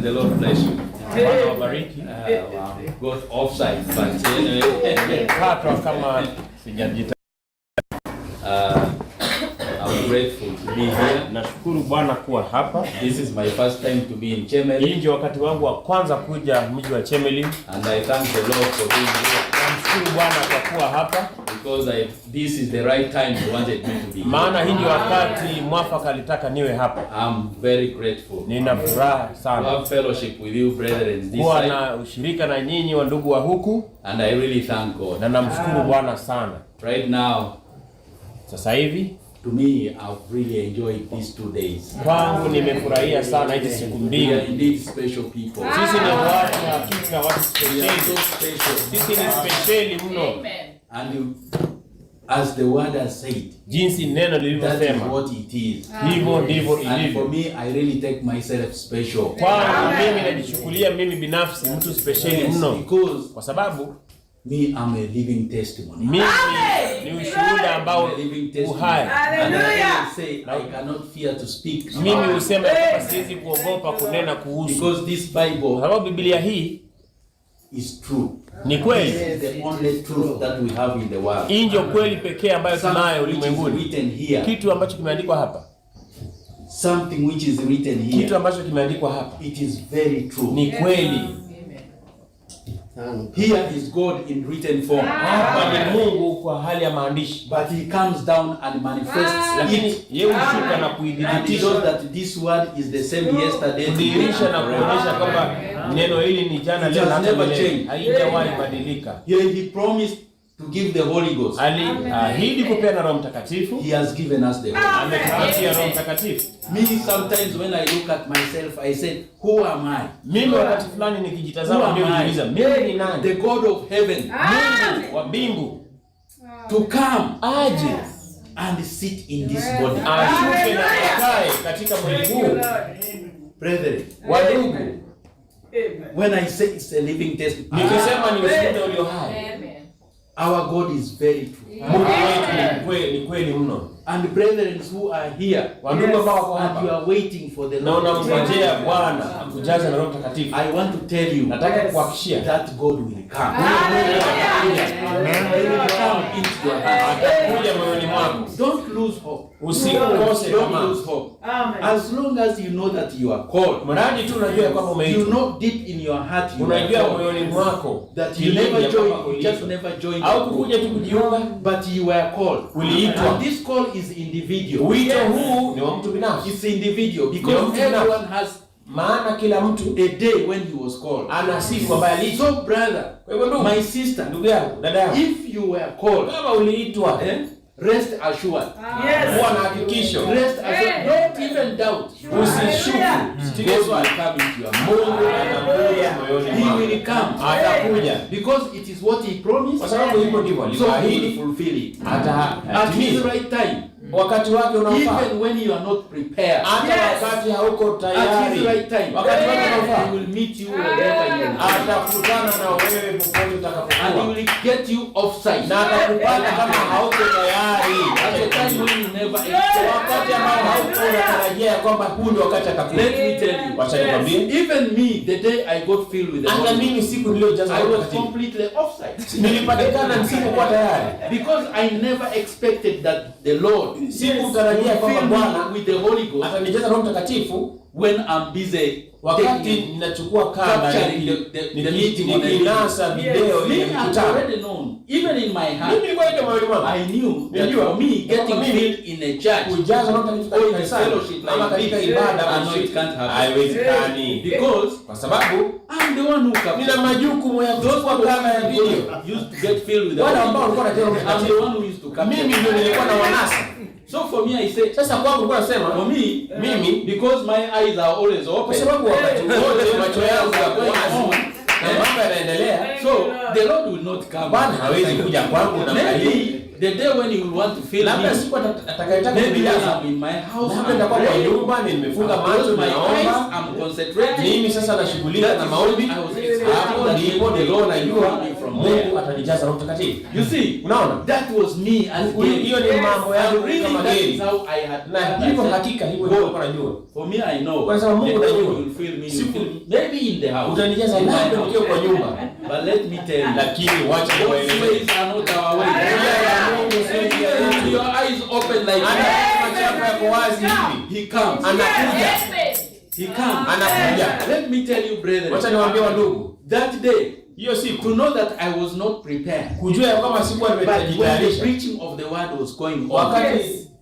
The Lord bless you. Bwana wabariki. Wow, got offside, but anyway, Nimepatwa kama sijajita. I'm grateful to be here. Nashukuru Bwana kuwa hapa. This is my first time to be in Chemelil, Hii ndio wakati wangu wa kwanza kuja mji wa Chemelil. And I thank the Lord for being here Namshukuru Bwana kwa kuwa hapa, because this is the right time He wanted me to be here. Maana hii ndio wakati mwafaka alitaka niwe hapa. I'm very grateful Nina furaha to sana have fellowship with you brethren this kuwa side, na ushirika na nyinyi wa ndugu wa huku, and I really thank God. Na namshukuru Bwana sana. Right now, Sasa hivi to me, I've really enjoyed these 2 days. Kwangu nimefurahia sana hizi siku We mbili. are indeed special people. Sisi ni watu hakika, watu We are spesheli. so special. Sisi ni spesheli mno, And you, as the word has said, jinsi neno that is lilivyosema, what it is. Hivyo ndivyo And for ilivyo. me, I really take myself special. Kwangu mimi najichukulia mimi binafsi mtu spesheli Yes, mno, because kwa sababu me, I'm a living testimony. Mimi ni ushuhuda ambao I'm a living testimony. uhai. And I always say I cannot fear to speak Mimi about it. husema ya kwamba siwezi kuogopa kunena kuhusu, Because this kwa Bible sababu Biblia hii is true. Ni kweli. This is the only truth that we have in the world. Hii ndio kweli pekee ambayo tunayo Something which is ulimwenguni. written here. Kitu ambacho kimeandikwa hapa, Something which is written kitu here. ambacho kimeandikwa hapa It is very true. Ni kweli. Here is God in written form. Hapa ni Mungu kwa hali ya maandishi, But he comes down and manifests lakini it. yeye hushuka na And he kuidhibitisha, shows that this word is the same yesterday, today, kudhihirisha and na forever. kuonyesha kwamba neno hili ni jana, It leo na has hata never milele, changed. haijawahi badilika. Here he promised to give the Holy Ghost. Aliahidi kupeana Roho Mtakatifu, He has given us the Holy Ghost. Ametupatia Roho Mtakatifu. Me, sometimes when I look at myself, I say, "Who am I?" Mimi wakati fulani nikijitazama, Who mimi am I? hujiuliza mimi ni nani? The God of heaven Mungu wa mbingu to come aje and sit in this body. Ashuke na akae katika mwili huu. Brethren, Wandugu, when I say it's a living testimony, nikisema ni ushuhuda ulio hai, our God is very true. Mungu wetu ni kweli mno. And brethren who are here, Wandugu ambao wako and you hapa are waiting for the na Lord, unamngojea Bwana akujaze na Roho Mtakatifu, I want to tell you nataka kukuhakikishia that God will come. He will come into your heart. Atakuja moyoni mwako. Don't lose hope. Usikose Don't tamaa. Lose hope. As long as you know that you are called, Mradi tu unajua ya kwamba you umeitwa, know deep in your heart you are unajua called, moyoni mwako that you kilindi never ya kwamba joined, you just uliitwa, never joined au the group, kukuja tu kujiunga, but you were called. Uliitwa. And this call is individual. Wito huu ni wa mtu binafsi, It's individual because Ni mtu binafsi. Everyone has Maana kila mtu a day when he was called. Ana siku ambayo aliitwa. So brother, Kwa hivyo ndugu, my sister, ndugu yangu, dada yangu, if you were called, kama uliitwa, rest assured. Kuwa na hakikisho, Rest assured. Don't even doubt. Usishuku, usitilie God will swali. come into your heart. Mungu atakuja moyoni He mwako, will come. Atakuja Because it is what he promised. Kwa sababu hivyo ndivyo So he will alivyoahidi, fulfill it. At his atatimiza right time. Wakati wake unaofaa, Even when you are not prepared. Hata wakati hauko At his tayari, right time. Wakati wake He unaofaa, will meet you wherever you are. Atakutana na wewe popote And he utakapokuwa, will get you offside. Na atakupata kama hauko tayari, At a time when you never expect. Wakati ambao hauko unatarajia ya kwamba huu ndio wakati atakuja. Let me tell you. Wacha nikwambie, Even me, the day I got filled with the hata Holy Ghost, mimi siku niliyojazwa I Roho was Mtakatifu completely offside. Nilipatikana nisipokuwa tayari, Because I never expected that the Lord Sikutarajia would kwamba fill Bwana me with the Holy Ghost atanijaza Roho Mtakatifu when I'm busy wakati taking, ninachukua kanda capturing the meeting on a nikinasa video Me, ya I've mkutano. already known, even in my heart, Mimi nilikuwa ndio moyoni mwangu. I knew that Nilijua. for me, getting Mimi, filled in a church kujazwa Roho Mtakatifu or in a kanisani fellowship ama like katika this, ibada I know it can't happen. Haiwezekani. Because Kwa sababu I'm the one who nina captured. Majukumu ya Those kuchukua people kanda ya video. who used to get filled with the Wale Holy ambao Ghost, walikuwa wanajaza Roho I'm the Mtakatifu. one who used to capture. Mimi ndio nilikuwa na wanasa. So for me, I say, Sasa kwangu nilikuwa nasema for me, mimi because my eyes are always kwa open, sababu wakati wote macho yangu yako wazi na mambo yanaendelea, so the Lord will not come. Bwana hawezi kuja kwangu namna hii. Maybe the day when He will want to fill Labda me, siku atakayotaka maybe when kunijaza, I'm in my house, labda I'm nitakuwa kwa praying, nyumba nimefunga I've macho closed my eyes, ninaomba. I'm concentrating. Mimi sasa nashughulika That na is maombi. when I was expecting Hapo that ndipo the nilikuwa Lord will najua fill me from from there. Mungu atanijaza Roho Mtakatifu. You see, Unaona? that was me as Hiyo Gary. hiyo ni mambo And yangu really, kama that Gary. is how I had Na planned. hivyo I said, hakika hivyo God, nilikuwa najua. for me, I know. Kwa sababu Mungu The day najua. you will fill me, you Siku- fill me. Maybe in the house. Utanijaza In my labda house. nikiwa kwa nyumba. But let me tell you, Lakini wacha God's niwaeleze. ways are not our ways. Njia ya Mungu sio njia yetu. Your eyes open like Hata that. kama macho yako yako wazi hivi. He comes. Anakuja. He comes. Anakuja. Let me tell you, brethren, Wacha niwaambie wandugu, that day, hiyo siku to know that I was not prepared, kujua ya kwamba sikuwa but when the nimejitayarisha. preaching of the word was going on, Wakati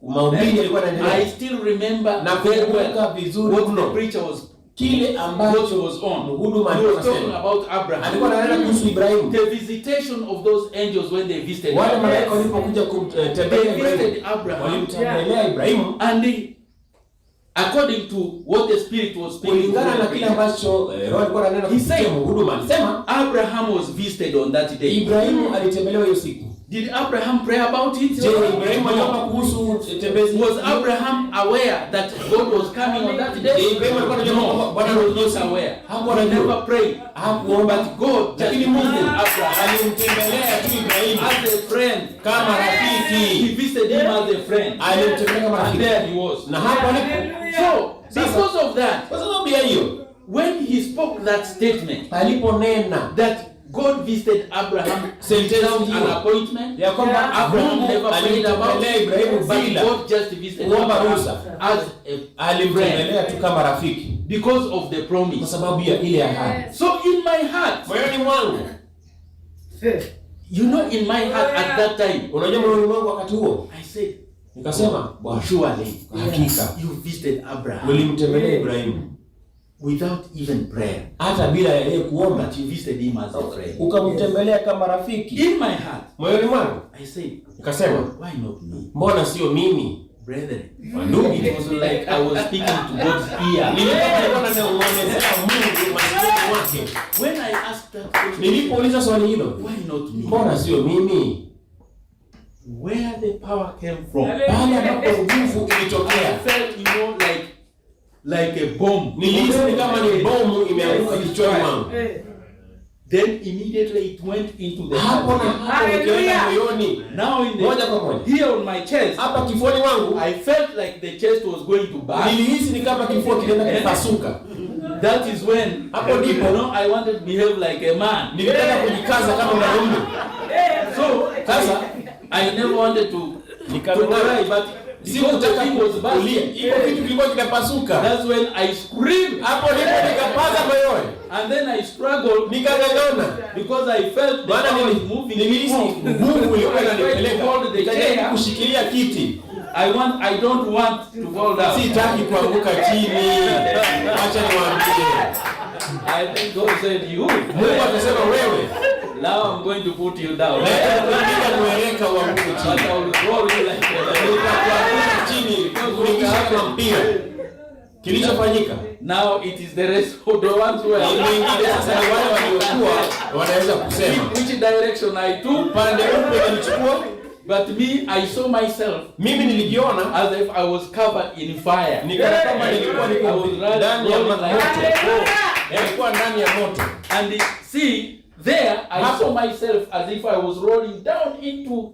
mahubiri yalikuwa I yanaendelea, still remember na very well kukumbuka vizuri what the mno preacher was kile what ambacho was on. mhuduma He alikuwa was talking anasema. about Abraham. Alikuwa ananena kuhusu Ibrahimu. The visitation of those angels when they visited Wale Abraham. malaika walipokuja kumtembelea They Ibrahimu, visited Abraham walimtembelea Ibrahimu and they, according to what the Spirit was speaking, kulingana through na the kile preacher, ambacho Roho alikuwa ananena He kupitia said- mhuduma. Alisema Abraham was visited on that day. Ibrahimu alitembelewa hiyo siku. Did Abraham pray about it? Je, Ibrahimu aliomba kuhusu tembezi? Was Abraham aware that God was coming on that day? Je, Ibrahimu alikuwa anajua kwamba No, Bwana he was anakuja not siku? aware. Hakuwa He anajua. never prayed. Hakuomba. But God just Lakini Mungu visited Abraham alimtembelea tu Ibrahimu as a friend. kama He rafiki. visited him as a friend. Alimtembelea kama And rafiki. there he was. Na hapo alipo. So, because of that, Kwa sababu ya hiyo, when he spoke that statement aliponena that God visited Abraham Sentensi without hiyo. an appointment, ya kwamba Abraham Mungu never prayed about alimtembelea it, Ibrahimu but bila God just visited kuomba Abraham ruhusa. as a friend alimtembelea tu kama rafiki because of the kwa promise. sababu ya ile ahadi. So in my heart, Moyoni mwangu, in my heart at that time, unajua moyoni mwangu wakati huo I said, nikasema, Bwana, surely hakika you visited Abraham ulimtembelea Ibrahimu without even prayer, hata bila ya yeye kuomba, but you visited him as a friend. ukamtembelea kama rafiki. In my heart, Moyoni mwangu I said, nikasema, why not me? mbona sio mimi? Brethren, Wandugu, it was like I was speaking to God's ear. nilikuwa nilikuwa nanong'onezea Mungu masikioni mwake. When I asked that question, Nilipouliza swali hilo, why not me? mbona sio mimi? Where the power came from, Pale ambapo nguvu I ilitokea, felt, like a bomb. nilihisi ni kama ni bomu imeanguka kichwani mwangu. Then immediately it went into the Hapo na heart. hapo nikaenda moyoni, Now in moja the kwa moja here on my chest, hapa kifuani mwangu I felt like the chest was going to burst. nilihisi ni kama kifua kinaenda kupasuka. That is when Hapo ndipo. I wanted to behave like a man. Nilitaka kujikaza kama mwanaume. So Sasa I never wanted to cry, but because the sikutaka thing was kulia, bursting, iko kitu kilikuwa kinapasuka. that's when I screamed Hapo ndipo nikapaza moyoni, and then I struggled nikang'ang'ana, because I felt the maana power is moving. nilihisi nguvu ilikuwa I tried to inanipeleka. hold the Nikajaribu chair. kushikilia kiti, I don't want to fall down. sitaki kuanguka chini. Acha niwaambie, I think God said you. Mungu akasema wewe, Now I'm going to put you down. nitakupiga kueleka uanguke But chini, I will roll you like a nitakuangusha chini, kufikisha kama mpira. Kilichofanyika Now it is the rest of the ones who ni are wengine sasa, ni wale waliokuwa wanaweza kusema which direction I took, upande upi nilichukua. but me, I saw myself Mimi nilijiona as if I was covered in fire. ni kana kwamba nilikuwa I niko was ndani ya rolling moto, like a ball. nilikuwa ndani ya moto. And see, there I Hapo. saw myself as if I was rolling down into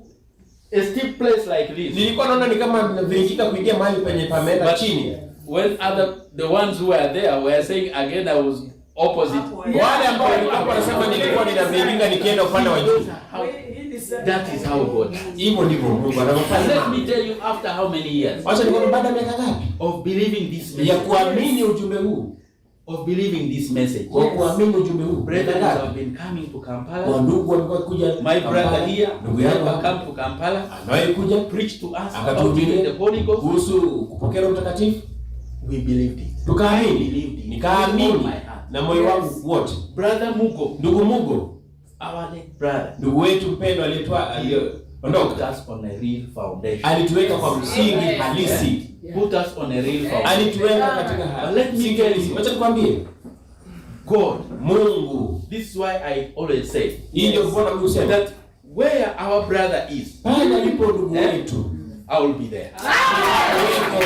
a steep place like this. Nilikuwa naona ni kama naviringika kuingia mahali penye pameenda But chini. when other the ones who were there were saying again I was opposite. Wale ambao walikuwa wanasema nilikuwa ninaviringa nikienda upande wa juu. Those are how, that is how God. Hivyo ndivyo Mungu And anavyofanya. let me tell you, after how many years Wacha nikwambie, baada ya miaka ngapi of believing this ya message, kuamini ujumbe huu, of believing this message, kwa kuamini ujumbe huu, brethren miaka have ngapi? been coming to Kampala. Wandugu wamekuwa kuja My brother Kampala, here, ndugu yangu never hapa come to Kampala, amewahi kuja preach to us about akatuhubiria the Holy Ghost. kuhusu kupokea Roho Mtakatifu, We believed it. tukaamini, Believed it. nikaamini With all my heart. na moyo wangu wote. Brother Mugo, Ndugu Mugo, our late brother, ndugu wetu mpendwa aliyetoa put aliyeondoka, us on a real foundation. alituweka kwa msingi halisi, Put us on a real foundation. alituweka katika But let me msingi tell halisi. you, Wacha nikwambie, God, Mungu, this is why I always say hii ndio mbona mimi husema that where our brother is, pale alipo ndugu Eh? wetu I will be there. nitakuweko,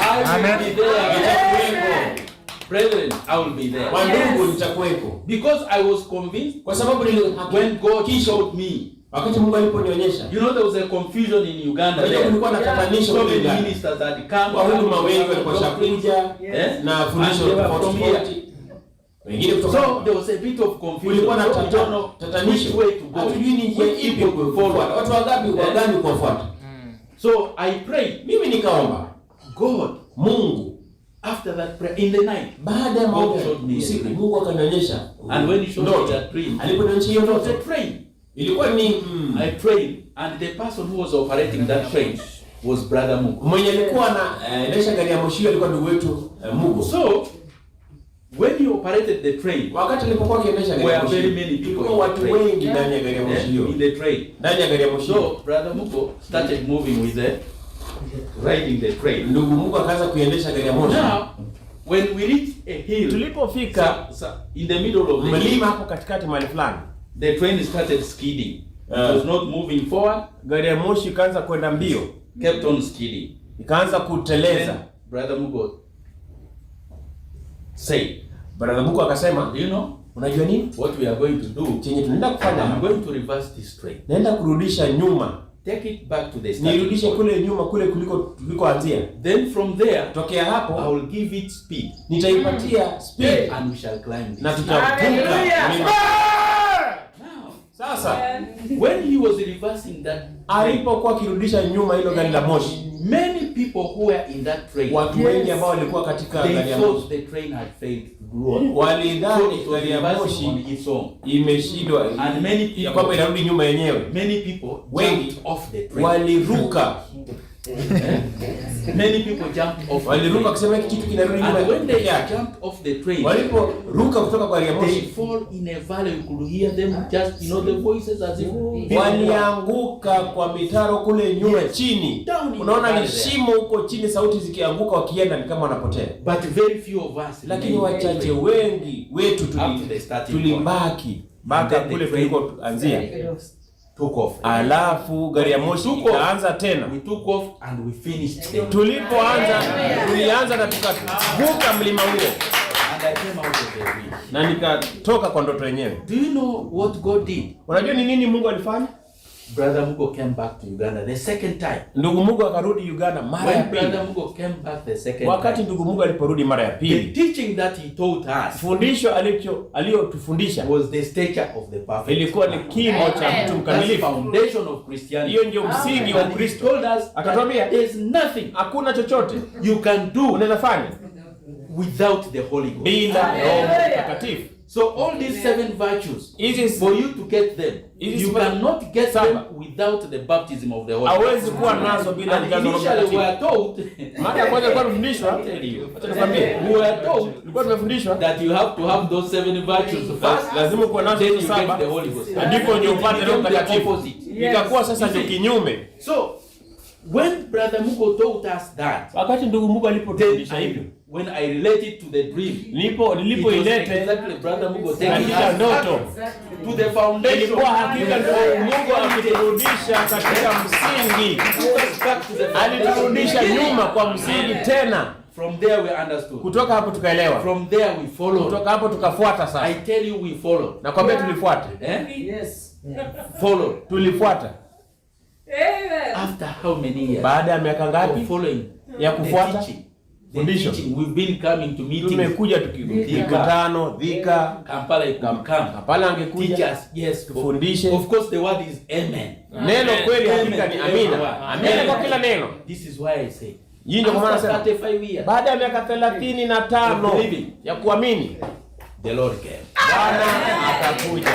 I will be there. nitakuweko. Brethren, I will be there. Wandugu, nitakuwepo. Because I was convinced Kwa sababu when God nilihakikisha showed me. wakati Mungu aliponionyesha. There was a confusion in Uganda Unajua there. kulikuwa na tatanisho So kule many Uganda. ministers had come. Wahuduma wengi walikuwa washakuja Eh? na And fundisho they were tofauti from here. tofauti. Wengine kutoka So there was a bit of confusion. kulikuwa na So we don't know tatanisho. which way to go. Hatujui ni njia Which ipi people to kufuata. follow. Watu wangapi wagani kuwafuata? So I prayed, Mimi nikaomba God, Mungu after that prayer in the night. baada ya maombi God showed me a usiku, dream. Mungu akanionyesha. And when he showed me ndoto. that dream, Aliponionyesha hiyo it was ndoto a train. ilikuwa ni A train, and the person who was operating that train was Brother Mugo. mwenye alikuwa anaendesha gari ya moshi hiyo alikuwa ndugu wetu Mugo. So when he operated the train, Wakati alipokuwa akiendesha gari ya Were moshi, very many people kulikuwa in the watu train. wengi ndani ya gari ya moshi hiyo, in the train. ndani ya gari ya moshi hiyo. So Brother Mugo started moving with the riding the train. Ndugu Mugo akaanza kuiendesha gari ya moshi. Now, when we reached a hill, Tulipofika in the middle of the hill, mlima hapo katikati mahali fulani, the train started skidding. It was not moving forward, gari ya moshi ikaanza kwenda mbio, kept on skidding. ikaanza kuteleza. Then Brother Mugo said, Brother Mugo akasema, "Do you know unajua nini what we are going to do? chenye tunaenda kufanya I'm hapa? going to reverse this train. Naenda kurudisha nyuma, Take it back to the starting nirudishe point. kule nyuma kule kuliko tulikoanzia. Then from there, Tokea I hapo will give it speed, nitaipatia speed and we shall climb this." na tutavuka mlima. Now, Sasa when he was reversing that train, alipokuwa akirudisha nyuma hilo gari la moshi, many people who were in that train, watu wengi ambao walikuwa katika they gari ya moshi thought the train had failed to grow. So walidhani it was gari ya reversing on moshi its own. imeshindwa, And many ya kwamba people, inarudi nyuma yenyewe. many people Wengi jumped off the train. Waliruka, Many people jumped off the waliruka train. wakisema hiki kitu kinarudi nyuma And when they peke yake. jumped off the train, Waliporuka kutoka kwa gari ya they moshi fall in a valley. You could hear them just, the voices as if people were walianguka kwa mitaro kule nyuma chini. Down in Unaona the ni valley there. shimo huko chini, sauti zikianguka wakienda ni kama wanapotea. But very few of us Lakini remained wachache wengi wetu Up to the starting tulibaki mpaka And then kule the train tulikoanzia. took off. Alafu gari ya moshi Took off. ikaanza tena. We took off and we finished the Tulipoanza tulianza na tukavuka mlima huo And I came out of the dream. na nikatoka kwa ndoto yenyewe. Do you know what God did? Unajua ni nini Mungu alifanya? Brother Mugo came back to Uganda the second time. Ndugu Mugo akarudi Uganda mara ya When pili. Brother Mugo came back the second Wakati time, ndugu Mugo aliporudi mara ya the pili, teaching that he taught us fundisho alicho aliyotufundisha was the stature of the perfect. ilikuwa ni man. kimo cha mtu That's the mkamilifu. foundation of Christianity. Hiyo ndio msingi wa And he Ukristo. told us that Akatuambia there's nothing hakuna chochote you can do unaweza fanya without the Holy Ghost. bila Roho Mtakatifu. So all these seven virtues, Hizi for you to get them, Hizi you sifa- cannot get saba. them without the baptism of the Holy Ghost. hawezi kuwa nazo bila And ujazo wa Roho initially we Mtakatifu. were told, Mara ya kwanza tulikuwa tumefundishwa, I tell you, acha nikwambie, we were told tulikuwa tumefundishwa that you have to have those seven virtues first, lazima kuwa nazo then hizo you saba get the Holy Ghost. na ndipo ndio It upate Roho became the Mtakatifu. opposite. Ikakuwa sasa ndio kinyume. So when Brother Mugo taught us that, Wakati ndugu Mungu then alipotufundisha hivyo, when I related to the dream, nilipo it was nilipoilete exactly Brother Mugo taking katika us ndoto back to the foundation. ilikuwa hakika ndio Mungu akiturudisha katika msingi, Took us back to the foundation. aliturudisha nyuma kwa msingi tena. From there we understood. Kutoka hapo tukaelewa, From there we followed. kutoka hapo tukafuata. I Sasa tell you we followed. nakwambia, tulifuata, Eh? Yes. Followed. tulifuata. Amen. After how many years? Baada ya miaka Of ngapi following ya the kufuata teaching. The fundisho? teaching. We've been coming to meetings. Tumekuja tukikutano Thika, Kampala it could come. Kampala angekuja Teach us, yes. tufundishe. Of course the word is amen. Neno kweli Amen. hakika ni amina, amina kwa kila neno. This is why I say. Hii ndio kwa maana After nasema 35 years, baada ya miaka 35 Of believing. ya kuamini, the Lord came. Bwana atakuja.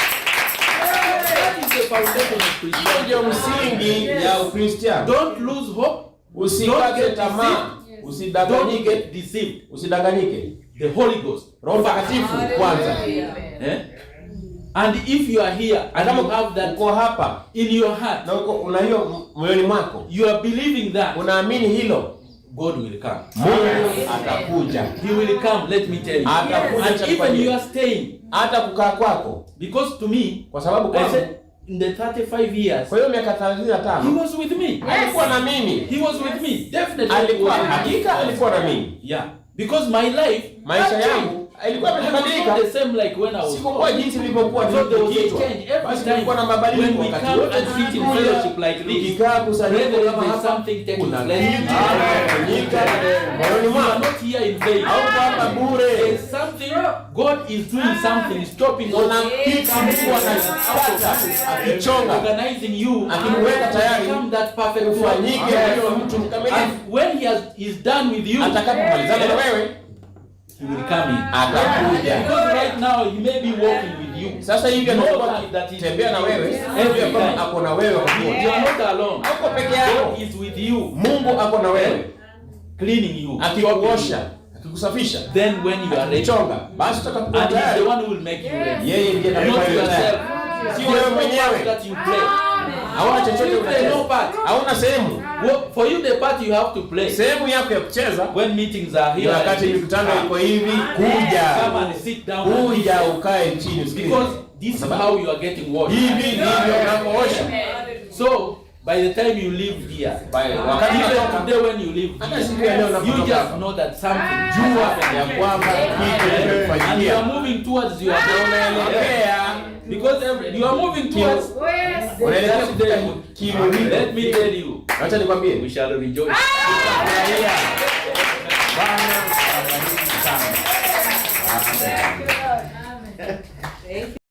That is the foundation of Hiyo Christianity. ndio msingi ya Ukristiano. Don't lose hope. Don't Usikate get tamaa, deceived. Don't usidanganyike, get deceived. usidanganyike. The Holy Ghost. Roho Mtakatifu kwanza. Eh? And if you are here and you have that Uko hapa in your heart, na uko una hiyo moyoni mwako, you are believing that unaamini hilo, God will come. Mungu atakuja, He will come, let me tell you. Atakuja And even chakufanyia. you are staying, Hata kukaa kwako, because to me, kwa sababu I kwangu said, In the 35 years, Kwa hiyo miaka he 35 was with me. alikuwa na mimi, He was with me. Definitely. alikuwa he was with me. hakika, alikuwa na mimi. Yeah. Because my life, Maisha that changed. yangu ilikuwa I was imebadilika, not the same like when I was sikukuwa called. jinsi nilivyokuwa So there was a nilipoitwa. change every Basi time kulikuwa na mabadiliko when we wakati come wote and sit in tulikuja, fellowship like this. tukikaa kusanyiko Brethren, kama there's hapa, something taking kuna place. kitu kinafanyika moyoni You are mwako, not here in vain. au kwamba bure. There's something, God is doing something, stopping Kuna us, kitu Mungu anakata akichonga, organizing you akikuweka tayari become that perfect one. ufanyike huyo mtu mkamilifu. And when he is done with you, Atakapomalizana na wewe he will come in. atakuja. Because right now he may be walking with you. Sasa hivi Know anakuwa that he is akitembea na with you wewe, every jua kwamba time. ako na wewe wakati wote. You are not alone. Hauko peke yako. God is with you, Mungu ako na wewe cleaning you, chopping you. akikuosha, akikusafisha, Then when you are ready, akichonga, basi utakapokuwa and he's the tayari, one who will make you ready. yeye ndiye Not atakayekuweka tayari, yourself. si There's wewe no part mwenyewe. that you play. Hauna chochote You play no unacheza, part. hauna sehemu. Well, for you the part you have to play Sehemu yako ya kucheza when meetings are ni here. wakati like this, mikutano iko hivi, kuja come and sit down and kuja listen. ukae chini usikilize. Because this is how you are getting washed. Hivi ndivyo unavyoosha. So by the time you leave here, Wakati even unatoka, today when you leave hata here, siku ya leo you unapotoka just hapa, know that something jua happened. ya kwamba kitu And you are kimekufanyikia moving towards your na unaelekea because you are moving towards unaelekea That's kufika the- kimo hilo. Let me tell you, Acha nikwambie, we shall rejoice. tutafurahia. Bwana